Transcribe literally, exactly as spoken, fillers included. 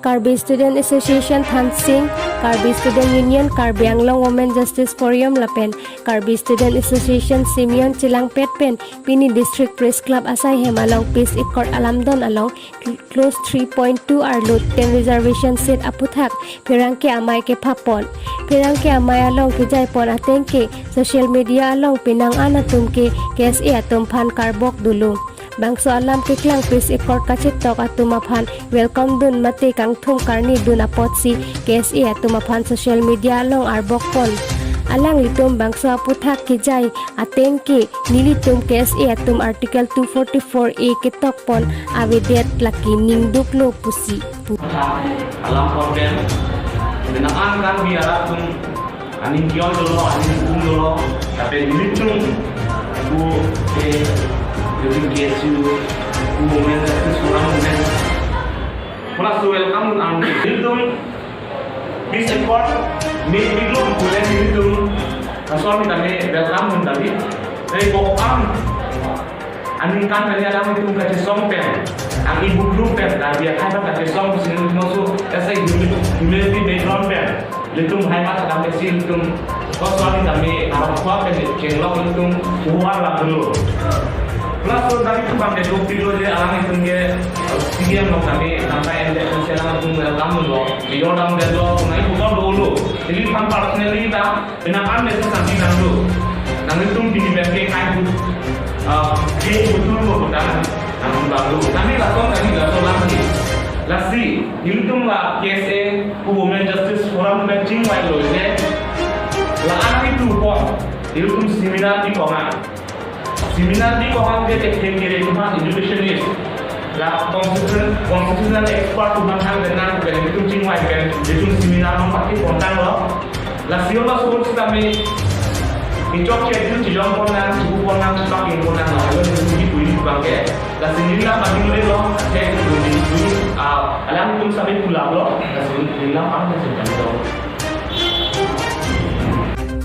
Karbi Student Association Thansing, Karbi Student Union, Karbi Anglong Women Justice Forum lapen Karbi Student Association Simeon Chelangpet pen pini District Press Club asai hem along peace accord alamdon along cl- clause three point two arlo ten reservation seat aputhak pherangke amei kephapon. Pherangke amei along kejaipon ateng ke social media along penang an atum ke K S A atum aphan karbok dolo. Bangso alam keklang peace accord kachetok atum aphan welcome dun mate kangthum karni dun apotsi K S A atum aphan social media along arbokpon. Alanglitum bangso aputhak kejai ateng ke nelitum K S A atum Article two forty-four A ketokpon avedet lake ningduklo pusi pu. Alam problem. Penang an Karbi arat atum aning kiol dolo, aning kum dolo, tapi nelitum ku eh nelitum K S U, ku Women Justice Forum, Women. Pura su welcome dun ang nelitum peace accord, me biglo kulen nelitum, kasol ni kami welcome dun kami. Dari bok am aningkan kali alanglitum kachesong pen, ang ibu group pen, Karbi akhai pen kachesong sini mosu, kasa humi-, humility background pen, nelitum hai mat kadam kesi nelitum, koswali kami, arong khua pen, chenglok nelitum, uwar la dulu. Plus, so, kami tu bang keduk tidur je, alanglitum ke, C D M lo kami, sampai M D M se alanglitum welcome lo, video dam delo, nai bukan dulu. Jadi, pang personally ta, Penang an mesen sangti nanglo. Nanglitum pini pen ke kai but, ah, ke betul ko bukan nanglo. Kami lason kami lason lagi. Lasi, nelitum la K S A ku Women Justice Forum pen chingvai lo je. La an itu pon. Nelitum seminar di kongan. Seminar di kongan ke ke ke ke cuma educationist. La constitution, constitutional expert cuma hang dengan pen nelitum chingvai pen nelitum seminar nang pati kontang lo. Lasi olo school sitame ichok che tu chijong pon nang, chibu pon nang, chipak in pon nang, lalu di pui bangke. Lasi nila pati lo, che tu di pui, ah, alanglitum sitame pulak lo, lasi nila pang ke sitame lo.